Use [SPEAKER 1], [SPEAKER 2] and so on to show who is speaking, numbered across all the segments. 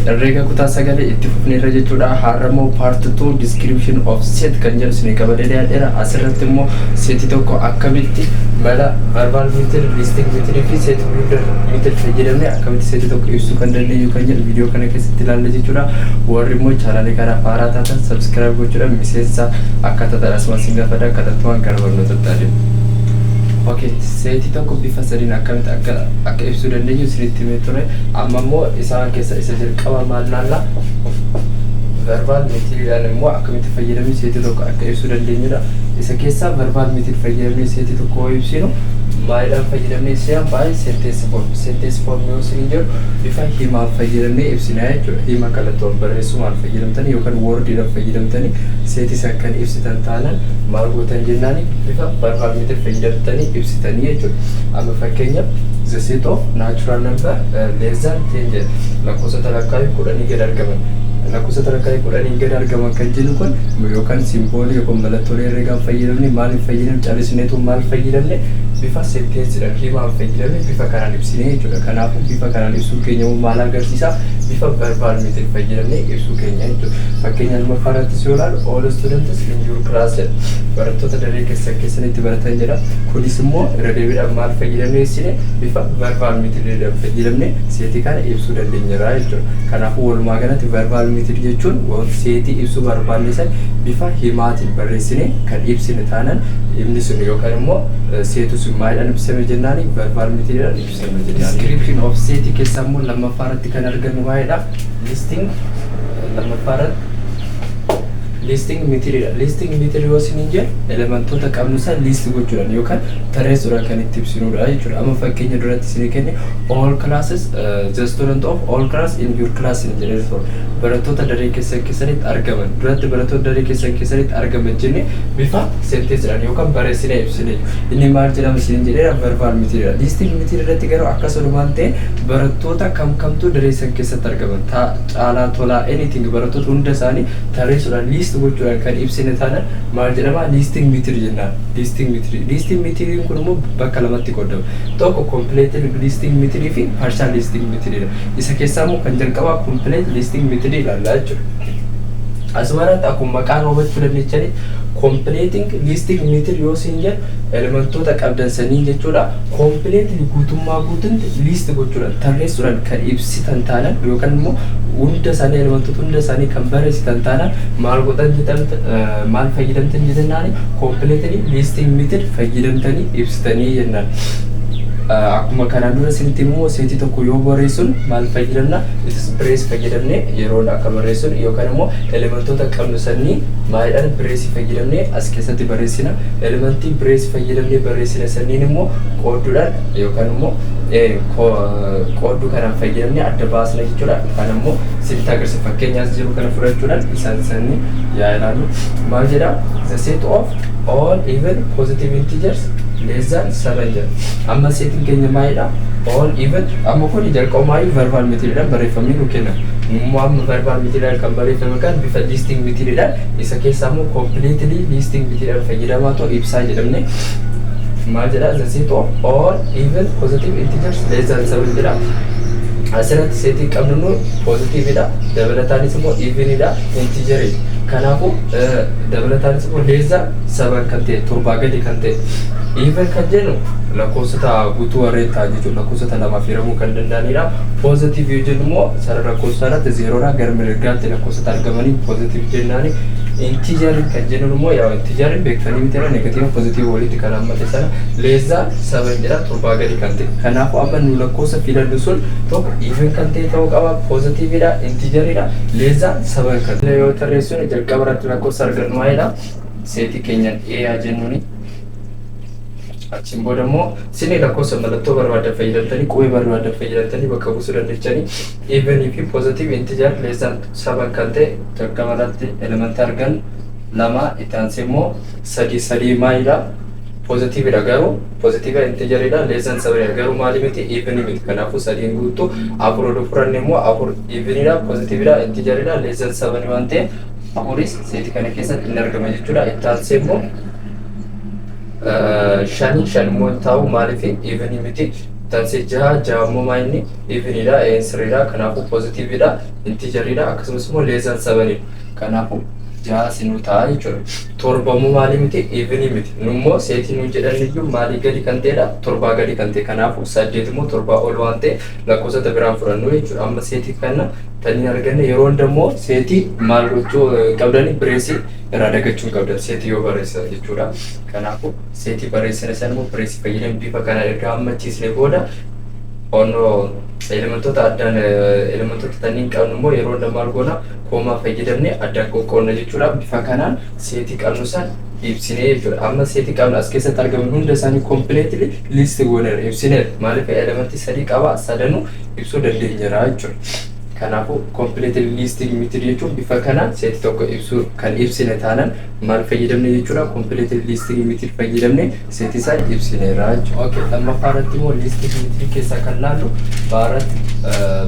[SPEAKER 1] Herreega kutaa sagalee itti fufneerra jechuudha. Har'a immoo part 2, description of set kan jedhu isinii qabadee dhiyaadheera. Asirratti immoo seetii tokko akkamitti mala verbal method, listing method fi set builder method fayyadamne akkamitti seetii tokko ibsuu kan dandeenyu kan jedhu viidiyoo kana keessatti ilaalla jechuudha. Warri immoo chaanaalii kanaaf haaraa taatan subscribe gochuudhaan miseensa akka taatan asumas isin gaafadha. Kallattumaan gara barnootatti adeemu. Okay, seetii tokko bifa sadiin akkamitti akka ibsuu dandeenyu isinitti himee ture. Amma immoo isaan keessa isa jalqaba maal laalla? Verbal methodiidhaan immoo akkamitti fayyadamne seetii tokko akka ibsuu dandeenyudha. Isa keessaa verbal method fayyadamnee seetii tokko yoo ibsinu maalidhaan fayyadamnee ibsina? Baay'ee sentence form. Sentence form yoo isin jedhu bifa himaan fayyadamnee ibsina jechuudha. Hima kallattoon barreessumaan fayyadamtanii yookaan wordiidhaan fayyadamtanii seetii san kan ibsitan taanaan maal gootan jennaani, bifa verbal method fayyadamtanii ibsitanii jechuudha. Amma fakkeenyaaf, the set of natural number less than 10 jedha. Lakkoofsota lakkaa'ii 10 gad argaman. Lakkoofsota lakkaa'ii 10 gad argaman kan jennu kun yookaan simboolii yookaan mallattoolee herreegaan fayyadamne, maaliif fayyadamne, callisneetu maal fayyadamne, bifa sentenceiidhaan, himaan fayyadamne, bifa kanaan ibsine jechuudha. Kanaafuu bifa kanaan ibsuu keenya maal agarsiisa? Bifa verbal method fayyadamne ibsuu keenya jechuudha. Fakkeenya lammaffaa irrattis yoo ilaalu, all students in your class jedha. Barattoota daree keessan keessanitti baratan jedha. Kunis immoo irra deebiidhaan maal fayyadamne ibsine? Bifa verbal method fayyadamne seetii kana ibsuu dandeenyerra jechuudha. Kanaafuu walumaa galatti verbal method jechuun seetii ibsuu barbaanne san bifa himaatiin barreessine kan ibsine taanaan himni sun yookaan immoo seetu sun maalidhaan ibsame jennaani? Verbal methodiidhaan ibsame jennaani. Description of seetii keessaa immoo lammaffaa irratti kan argannu maalidha? Listing, lammaffaa irratti listing methodidha. Listing method yoo isiniin jedhu elementoota qabnu san list gochuudhaan yookaan tarreessuudhaan kan itti ibsinudha jechuudha. Amma fakkeenya duratti isinii kenne, all classes, the student of all class in your class in jedhee ture. Barattoota daree keessan keessanitti argaman duratti, barattoota daree keessan keessanitti argaman jenne bifa sentenceiidhaan yookaan barreessinee ibsine. Inni maal jedhama isiniin jedheera? Verbal methodidha. Listing method irratti garuu akkasumaan ta'e barattoota kam kamtu daree san keessatti argaman, caalaa, tolaa, anything, barattoota hunda isaanii tarreessuudhaan, list gochuudhaan kan ibsine taanaan maal jedhama? Listing method jennaan. Listing method. Listing methodiin kun immoo bakka lamatti qoodama. Tokko complete listing method fi partial listing methodidha. Isa keessaa immoo kan jalqabaa complete listing method ilaallaa jechuudha. Asumarratti akkuma maqaan hubachuu dandeechanii, completing listing method yoo isin jedhu elementoota qabdan sanii jechuudha, completely, guutummaa guututti list gochuudhaan, tarreessuudhaan kan ibsitan taanaan yookaan immoo hunda isaanii, elementoota hunda isaanii kan barreessitan taanaan maal godhan jedhamta, maal fayyadamtan jennaani? Completely listing method fayyadamtanii ibsitanii jennaan. Akkuma kanaan dura isinitti immoo seetii tokko yoo barreessuun maal fayyadamna? Itis brace fayyadamne yeroo akka barreessuun yookaan immoo elementoota qabnu sanii maalidhaan? Brace fayyadamne as keessatti barreessina. Elementii brace fayyadamne barreessina sanniin immoo qoodduudhaan yookaan immoo qoodduu kanaan fayyadamne adda baasna jechuudha. Kan immoo isinitti agarsiisa, fakkeenyaas jiru kana fudhachuudhaan isaan sanii yaa ilaallu. Maal jedha? The set of all even positive integers less than 7 jedha. Amma seetiin keenya maalidha? All even. Amma kun jalqabumaayyuu verbal methodidhaan barreeffamee nu kenna. Immoo amma verbal methodidhaan kan barreeffame kan bifa listing methodidhaan, isa keessaa immoo completely listing methodidhaan fayyadamaa ta'u ibsaa jedhamne. Maal jedha? The set of all even positive integers less than 7 jedha. Asirratti seetii qabnu nu positiveidha, dabalataanis immoo evenidha, integerii. Kanaafuu dabalataanis immoo less than 7 kan ta'e, 7 gadi kan ta'e. Even kan jennu lakkoofsota guutuu warreen ta'an jechuudha. Lakkoofsota lamaaf hiramuu kan danda'anidha. Positive yoo jennu immoo sarara lakkoofsa irratti zeeroodhaa gara mirgaatti lakkoofsota argamanii positive jennaani. Integer kan jennuun immoo yaa integer beektanii miti, negative, positive walitti kan hammate sana. Less than 7 jedha, 7 gadi kan ta'e. Kanaafuu amma nu lakkoofsa filannu sun tokko even kan ta'e ta'uu qaba, positiveidha, integeriidha, less than 7 kan ta'e. Yoo tarreessinu jalqaba irratti lakkoofsa argannu maalidha? Seetii keenyan A jennuuni. Achiin booda immoo sinii lakkoofsa mallattoo barbaadan fayyadamtanii, qubee barbaadan fayyadamtanii bakka buusuu dandeechanii. Evenii fi positive integer less than 7 kan ta'e jalqaba irratti elementii argan lama, itti aansee immoo sadii. Sadii maalidha? Positiveidha garuu, positive integeriidha, less than sevenidha garuu maali miti? Evenii miti. Kanaafuu sadiin guutuu. Afur oduu fudhanne immoo afur eveniidha, positiveidha, integeriidha, less than sevenii waan ta'eef afuris seetii kana keessatti inni argama jechuudha. Itti aansee immoo shanii. Shan immoo ta'u, maaliif? Evenii miti. Itti aansee jaha. Jaha immoo maal inni? Eveniidha, sirriidha, kanaafuu positiveidha, Integeriidha, akkasumas immoo less than sevenidha. Kanaafuu 6 sinuu ta'a jechuudha. 7 immoo maalii miti? Evenii miti. Nummoo setii nuun jedhan iyyuu maalii gadi kan ta'edha? 7 gadi kan ta'e. Kanaafuu 8 immoo 7 ol waan ta'e lakkoofsota biraan fudhannu jechuudha. Amma setii kana taniin arganne. Yeroo hunda immoo setii maal gochuu qabdani? Braceii irraa dagachuu hin qabdan setii yoo barreessan jechuudha. Kanaafuu setii barreessine sana immoo braceii fayyadamne bifa kana erga hammachiisne booda, onnoo elementoota addaan, elementoota tanniin qabnu immoo yeroo hunda maal goona? Comma fayyadamne addaan qoqqoodna jechuudha. Bifa kanaan setii qabnu san ibsinee jechuudha. Amma setii qabnu as keessatti argaman hunda isaanii completely list gooneera, ibsineera. Maaliif? Elementii sadii qaba, sadanuu ibsuu dandeenyeera jechuudha. Kanaafuu completely listing method jechuun bifa kanaan setii tokko ibsuu kan ibsine taanaan maal fayyadamne jechuudha? Completely listing method fayyadamne setii isaa ibsineera jechuudha. Okay, lammaffaa irratti immoo listing method keessaa kan laallu baaratti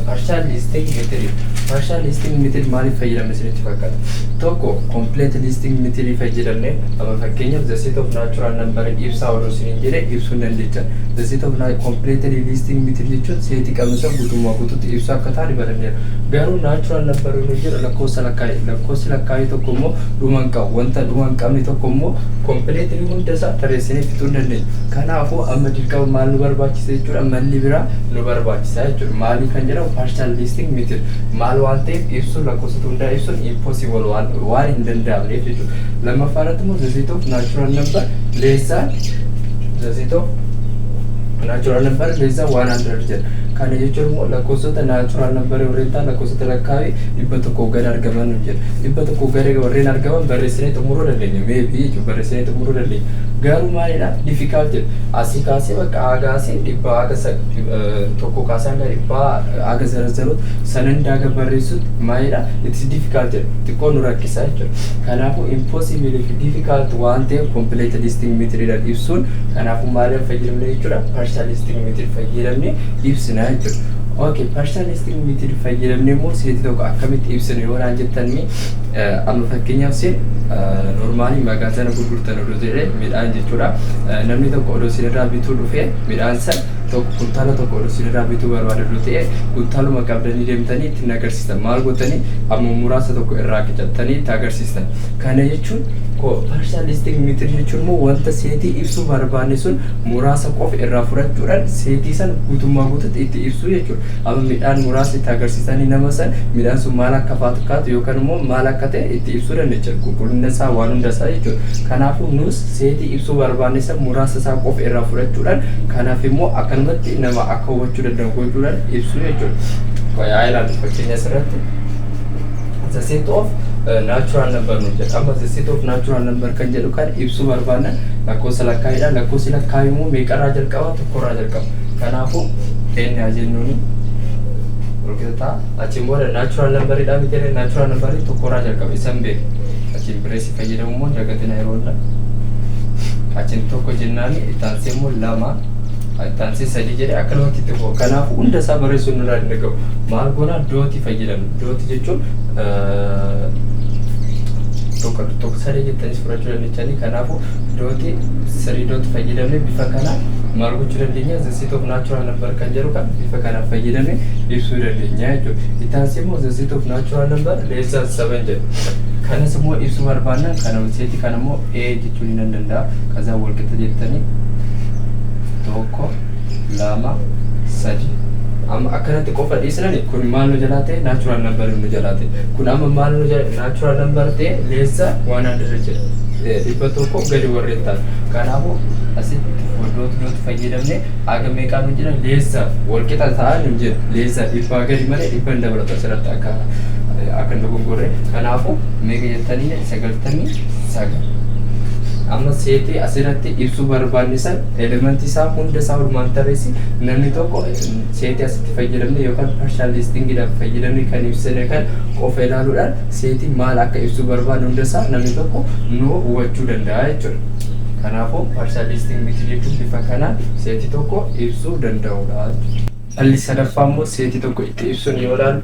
[SPEAKER 1] partial listing method. Partial listing method maaliif fayyadamne isinitti fakkaata? Tokko, complete listing method fayyadamne, amma fakkeenyaaf the set of natural number ibsaa odoo isiniin jedhe ibsuu hin dandeechan. The set of completely listing method jechuun setii qabnu san guutummaa guutuutti ibsuu akka taane baranneera. Garuu natural number nu jedhu lakkoofsa lakkaa'e, lakkoofsi lakkaa'e tokko immoo dhuma hin qabu. Wanta dhuma hin qabne tokko immoo completely hunda isaa tarreessinee fixuu hin dandeenyu. Kanaafuu amma dirqama maal nu barbaachisa jechuudha? Malli biraa nu barbaachisa jechuudha. Maalii kan jedhamu? Partial listing method. Maal waan ta'eef? Ibsuun lakkoofsota hundaa ibsuun impossible waan hin danda'amneef jechuudha. Lammaffaa irratti immoo the set of natural number less than, the set of natural number less than 100 jedha. Kana jechuun immoo lakkoofsota natural number warreen ta'an, lakkoofsota lakkaa'ii 100 gad argaman nu jedha. 100 gad warreen argaman barreessinee xumuruu dandeenya. Maybe jechuudha, barreessinee xumuruu dandeenya. Garuu maalidha? Difficult jedha. Asii kaasee bakka haga asii dhibba haga tokko kaasee hanga dhibbaa haga zero zerootti sanan haga barreessutti maalidha? It's difficult jedha. Xiqqoo nu rakkisa jechuudha. Kanaafuu impossible fi difficult waan ta'eef complete listing methodidhaan ibsuun, kanaafuu maaliif fayyadamne jechuudha? Partial listing method fayyadamne ibsina jechuudha. Okay, partial listing method fayyadamne immoo setii tokko akkamitti ibsinu yoo naan jettanii, amma fakkeenyaaf seen normalii magaazana gurgurtan odoo ta'e midhaan jechuudha. Namni tokko odoo isinirraa bituu dhufee, midhaan san tokko, kuntaala tokko odoo isinirraa bituu barbaade odoo ta'e, kuntaaluma qabdanii deemtanii ittiin agarsiistan. Maal gootanii? Amma muraasa tokko irraa qicattanii itti agarsiistan. Kana jechuun partial listing method jechuun immoo wanta setii ibsuu barbaanne sun muraasa qofa irraa fudhachuudhaan setii san guutummaa guututti itti ibsuu jechuudha. Amma midhaan muraasa itti agarsiisanii nama san midhaan sun maal akka fakkaatu yookaan immoo maal akka ta'e itti ibsuu dandeenya. Qulqullina isaa, waan hunda isaa jechuudha. Kanaafuu nus setii ibsuu barbaanne san muraasa isaa qofa irraa fudhachuudhaan, kanaaf immoo akkanumatti nama akka hubachuu danda'u gochuudhaan ibsuu jechuudha. Yaa ilaallu fakkeenya asirratti. The set of natural number nu jedha. Amma the set of natural number kan jedhu kan ibsuu barbaanna lakkoofsa lakkaa'idha. Lakkoofsi lakkaa'ii immoo meeqarraa jalqaba? Tokkorraa jalqaba. Kanaafuu n haa jennuuni. Walqixa ta'a. Achiin booda natural numberidha miti? Natural numberii tokkorraa jalqaba, isan beeku. Achiin braceii fayyadamu immoo dagatina yeroo hunda. Achiin tokko jennaani, itti aansee immoo lama, itti aansee sadii jedhee akkanumatti itti fufa. Kanaafuu hunda isaa barreessuun nurraa hin dhagahu. Maal goona? Dotii fayyadamna. Dotii jechuun tokko, tokko, sadii jettanis fudhachuu dandeechanii. Kanaafuu dotii sadii dot fayyadamne bifa kanaan maal gochuu dandeenya? The set of natural number kan jedhu kan bifa kanaan fayyadamne ibsuu dandeenya jechuudha. Itti aansee immoo the set of natural number less than seven jedhu. Kanas immoo ibsuu barbaannan kana setii kana immoo A jechuun ni danda'a. Kazaa walqixa jettanii tokko, lama, sadi. Amma akkanatti qofa dhiisnani kun maal nu jalaa ta'e? Natural number nu jalaa ta'e. Kun amma maal nu jala? Natural number ta'e less than 100 jedha. 100 gadi warreen ta'an. Kanaafuu asitti dot dot fayyadamne haga meeqaa nu jira? Less than walqixa ta'aa nu jira. Less than dhibbaa gadi malee 100 hin dabalatu asirratti akka hin dogongorre. Kanaafuu meeqa jettanii? 99. Amma setii asirratti ibsuu barbaanne san elementii isaa hunda isaa walumaan tarreessi namni tokko setii asitti fayyadamne yookaan partial listingiidhaan fayyadamne kan ibsine kan qofa ilaaluudhaan setii maal akka ibsuu barbaanne hunda isaa namni tokko nu hubachuu danda'a jechuudha. Kanaafuu partial listing method jechuun bifa kanaan setii tokko ibsuu danda'udha. Dhalli sadaffaa immoo setii tokko itti ibsuun yoo ilaalu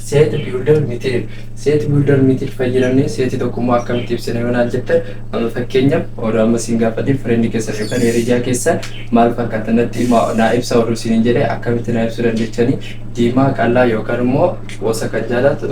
[SPEAKER 1] Set builder method. Set builder method fayyadamnee seetii tokkommoo akkamitti ibsina yoo naan jettan, amma fakkeenyaaf oduu amma siin gaafadhe, friendii keessan yookaan hiriyaa keessan maal fakkaata natti naa ibsa oduu siin jedhee, akkamitti naa ibsuu dandeechanii? Diimaa, qal'aa yookaan immoo gosa kan jaalatu,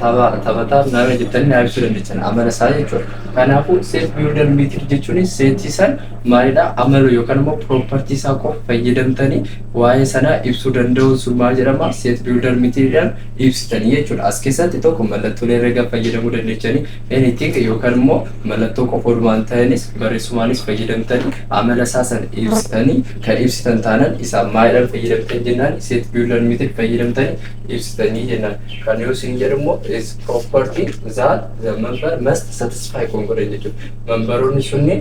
[SPEAKER 1] tapha taphataa nama jettanii naa ibsuu dandeechan, amala isaa jechuudha. Kanaafuu set builder method jechuun seetii san maalidha, amala yookaan immoo property isaa qofa fayyadamtanii waa'ee sanaa ibsuu danda'u sun maal jedhama? Set builder methodidhaan ibsitanii jechuudha. As keessatti tokko mallattoolee herreegaa fayyadamuu dandeechanii, anything, yookaan immoo mallattoo qofa odumaan ta'anis barreessumaanis fayyadamtanii amala isaa san ibsitanii kan ibsitan taanan isaan maalidhaan fayyadamtan jennaan, set builder method fayyadamtanii ibsitanii jennaan. Kan yoo isin jedhu immoo is property that the member must satisfy kun godhan jechuudha. Memberoonni sunni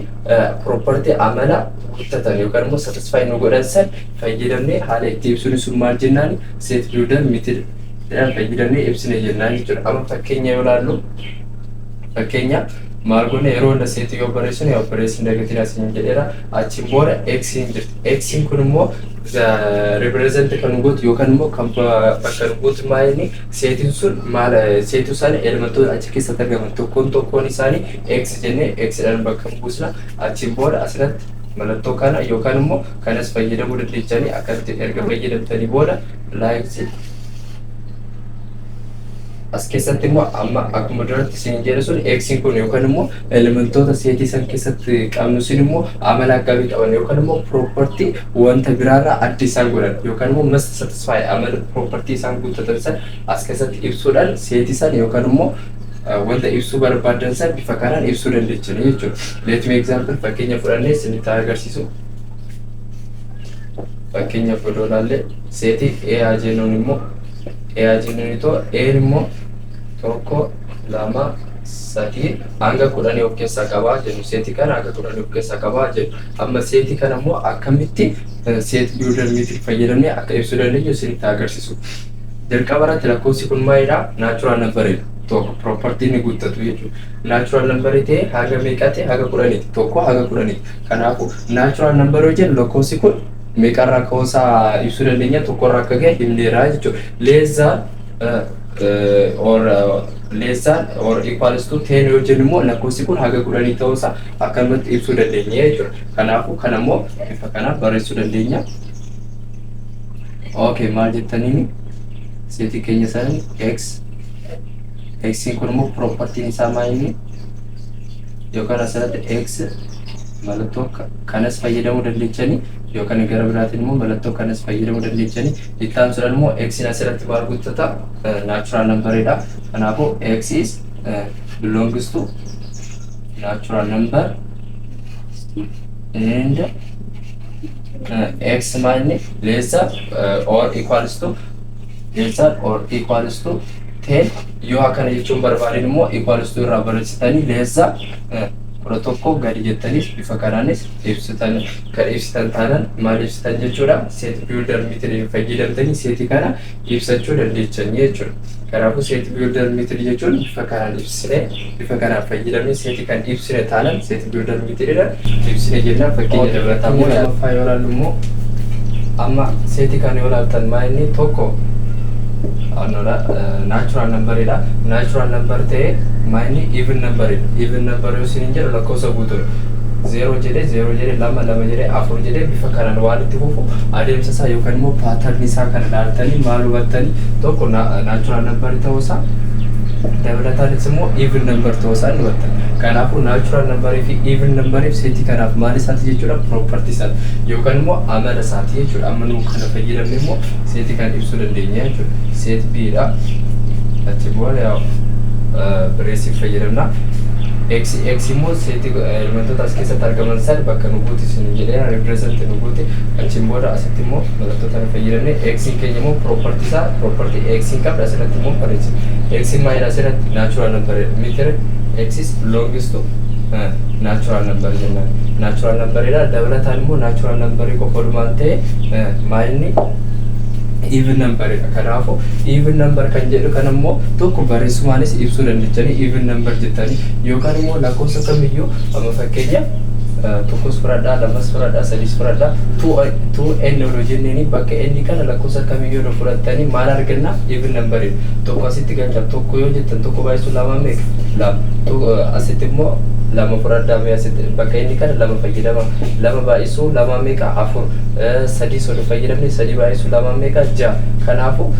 [SPEAKER 1] property amala guuttatan yookaan immoo satisfy nu godhan san fayyadamnee haala itti ibsuun sun maal jennaan? Set builder method fayyadamnee ibsine jennaan jechuudha. Amma fakkeenya yoo ilaallu, fakkeenya maal goone? Yeroo hunda seetii yoo barreessinu, yoo barreessin dagatiin asiin jedheera. Achiin booda Xiin jirti. Xiin kun immoo represent kan gootu yookaan immoo kan bakka nu gootu maal inni? Seetiin sun maal? Seetuu isaanii elementoota achi keessatti argaman tokkoon tokkoon isaanii X jennee X dhaan bakka buusna. Achiin booda asirratti mallattoo kana yookaan immoo kanas fayyadamuu dandeechanii. Akkatti erga fayyadamtanii booda like as keessatti immoo amma akkuma duratti isin jedhe sun, Xiin kun yookaan immoo elementoota seetii san keessatti qabnu sun immoo amala akkamii qaban yookaan immoo property wanta biraarraa adda isaan godhan yookaan immoo must satisfy amala property isaan guuttatan san as keessatti ibsuudhaan seetii san yookaan immoo wanta ibsuu barbaadan san bifa kanaan ibsuu dandeechanii jechuudha. Let me example, fakkeenya fudhannee isinitti agarsiisu. Fakkeenyaaf odoo ilaalle, seetii A jennuun immoo, A jennuun itoo A immoo tokko, lama, sadii hanga 10 of keessaa qabaa jennu, seetii kana hanga 10 of keessaa qabaa jennu. Amma seetii kana immoo akkamitti set builder method fayyadamnee akka ibsuu dandeenyu isinitti agarsiisu. Jalqaba irratti lakkoofsi kun maalidha? Natural numberidha. Tokko property ni guuttatu jechuudha. Natural numberii ta'ee haga meeqaati? Haga 10ti. Tokko haga 10ti. Kanaafuu natural numberii yoo jennu, lakkoofsi kun meeqarraa ka'uusaa ibsuu dandeenya? Tokkorraa akka ga'e himneera jechuudha. Less than or equals to 10 yoo jennu immoo, lakkoofsi kun haga 10 ta'uusaa akkanumatti ibsuu dandeenya jechuudha. Kanaafuu kana immoo bifa kanaan barreessuu dandeenya. Okay, maal jettaniini? Seetii keenya isaanii x. Xiin kun immoo propertyn isaa maal? Yookaan asirratti x mallattoo kanas fayyadamuu dandeechanii yookaan gara biraatiin immoo mallattoo kanas fayyadamuu dandeechanii. Itti aansuudhaan immoo xiin asirratti maal guuttata? Natural numberidha. Kanaafuu x is belongs to natural number and x maal less than or equals to, less than or equals to 10. Yoo akkana jechuun barbaadin immoo equals to irraa barreessitanii less than 11 gadi jettaniis bifa kanaanis ibsitan. Kan ibsitan taanan maal ibsitan jechuudha? Set builder method fayyadamtanii seetii kana ibsachuu dandeechanii jechuudha. Kanaafuu set builder method jechuun bifa kanaan ibsine, bifa kanaan fayyadamnee seetii kan ibsine taanan set builder methodidhaan ibsine jennaan. Fakkeenya dabalataa immoo lammaffaa yoo ilaallu immoo, amma seetii kana yoo ilaaltan, maa inni? Tokko natural numberidha. Natural number ta'ee maa inni? Even numberidha. Even number yoo isin jedhu, lakkoofsa guutuudha. Zeeroo jedhee, zeeroo jedhee, lama, lama jedhee, afur jedhee bifa kanaan waan itti fufu adeemsa isaa yookaan immoo patternii isaa kana ilaaltanii maal hubattanii? Tokko natural number ta'uusaa, dabalataanis immoo even number ta'uusaa ni hubattan. Kanaafuu natural numberii fi even numberiif seetii kanaaf maal isaati jechuudha? Property isaati yookaan immoo amala isaati jechuudha. Amma nu kana fayyadamne immoo seetii kan ibsuu dandeenya jechuudha. Set B dha. Achi booda yaa braceii fayyadamna. X X immoo seetii elementoota as keessatti argaman san bakka nu guuti isin jedhee, represent nu guuti. Achiin booda asitti immoo mallattoota nu fayyadamne, X keenya immoo property isaa, property X qabda asirratti immoo barreessina. X maalidha asirratti? Natural number miti? X is belongs to natural number jennaan. Natural number dha. Dabalataan immoo natural number qofa odumaan ta'e maalinni? Even number dha. Kanaafuu even number kan jedhu kan immoo tokko barreessumaanis ibsuu dandeechanii, even number jettanii, yookaan immoo lakkoofsa kamiyyuu amma fakkeenya Tokkos fudhadhaa, lamas fudhadhaa, sadis fudhadhaa, two n odoo jenneeni bakka n kana lakkoofsa kamiyyuu odoo fudhattanii maal arganna? Even number tokko asitti galcha. Tokko yoo jettan, tokko baay'isuu lama meeqa? Lama. Asitti immoo lama fudhadhaa. Mee asitti bakka inni kana lama fayyadama. Lama baay'isuu lama meeqa? Afur. Sadii odoo fayyadamne, sadii baay'isuu lama meeqa? Ja'a. Kanaafuu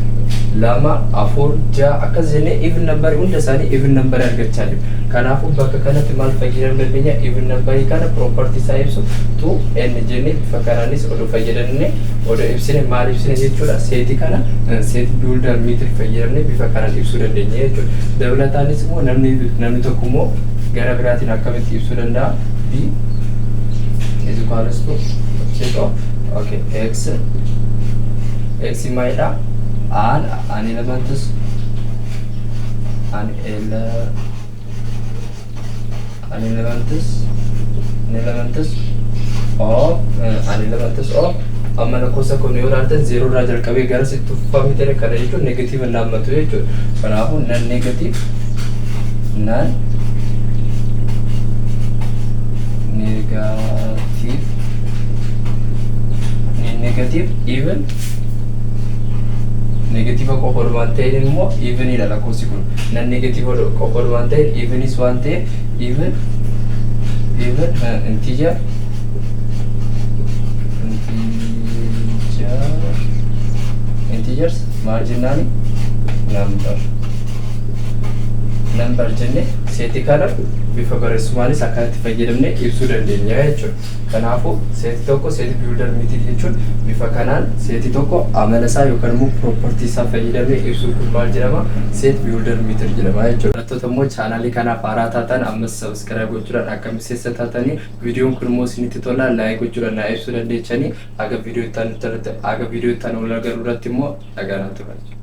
[SPEAKER 1] lama, afur, ja'a akkas jennee even number hunda isaanii even number argachaa jiru. Kanaafuu bakka kanatti maal fayyadamuu dandeenya? Even number kana property isaa ibsu two n jennee bifa kanaanis odoo fayyadamne, odoo ibsine, maal ibsine jechuudha? Seetii kana set builder method fayyadamne bifa kanaan ibsuu dandeenya jechuudha. Dabalataanis immoo namni tokko immoo gara biraatiin akkamitti ibsuu danda'a? B is equals to set of, okay, x. X maalidha? An elements an ele an elements an elements of an elements of amma lakkoofsa kun yoo ilaaltan zeeroo irraa jalqabee gara sitti uffamni ta'e. Kana jechuun negative hin haammatu jechuudha. Kanaafuu non negative even negative qofa waan ta'een immoo evenidha. Lakkoofsi kun non negative qofa waan ta'een evenis waan ta'eef even integers maal jennaani? Number jenne seetii kana bifa barreessumaanis akkanatti fayyadamne ibsuu dandeenya jechuudha. Kanaafuu seetii tokko set builder method jechuun bifa kanaan seetii tokko amala isaa yookaan immoo property isaa fayyadamne ibsuu kun maal jedhama? Set builder method jedhama jechuudha. Barattoota immoo chaanaalii kanaaf haaraa taatan ammas subscribe gochuudhaan akka miseensa taatanii, viidiyoon kun immoo isinitti tola like gochuudhaan naa ibsuu dandeechanii. Haga viidiyoo itti haga viidiyoo itti aanu wal agarru irratti immoo dhagaa tura jechuudha.